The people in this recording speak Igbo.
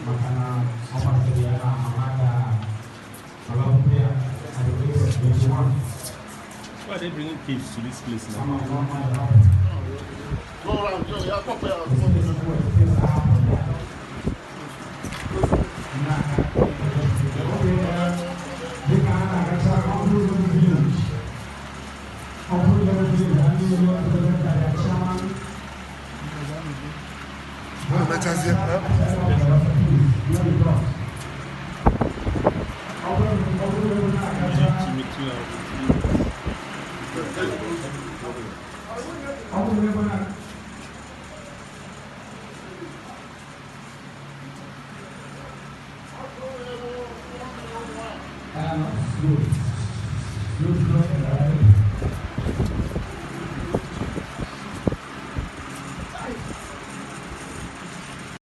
Maka na ọ masịrị ya na mama ga-alọpụta ya at the age of 21. Why are they bringing kids to this place now? Ama m na ọ Go round, so yeah, come here. Dịka a na-agacha ọbụrụ village, ọbụrụ village, a niile represented by their chairman. Emechazie. 2 hours. Good. Good, good.